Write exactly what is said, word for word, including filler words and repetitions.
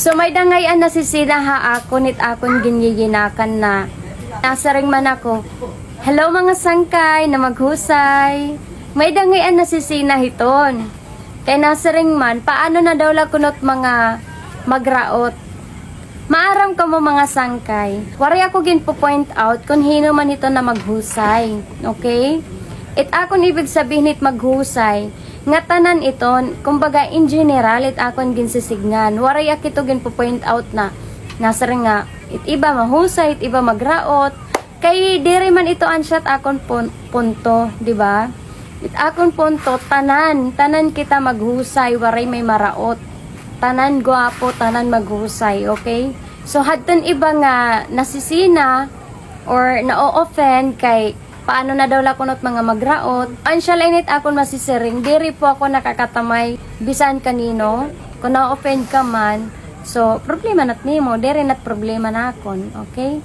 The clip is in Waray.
So, may-ada ngay-an nasisina ha akon it akon ginyiyinakan na. Nasiring man ako, "Hello, mga sangkay na maghusay." May-ada ngay-an nasisina hiton. Kay nasiring man, paano na daw la kunot mga magraot? Maaram kamo, mga sangkay. Waray ako ginpo-point out kon hin-o man hiton na maghusay. Okay? It akon ibig sabihin hit maghusay, nga tanan iton, kumbaga, in general, it akon ginsisidngan. Waray ak hito ginpo-point out na, nasiring nga, it iba mahusay, it iba magraot. Kay diri man ito an siya it akon pun-, punto, di ba? It akon punto, tanan, tanan kita maghusay, waray may maraot. Tanan gwapo, tanan maghusay, okay? So, hadton iba nga nasisina or na-offend kay paano na daw la kunot mga magraot. An siya la ini it akon masisiring, diri po ako nakakatamay bisan kanino. Kon na-offend ka man, so, problema na it nimo, diri na it problema nakon, okay?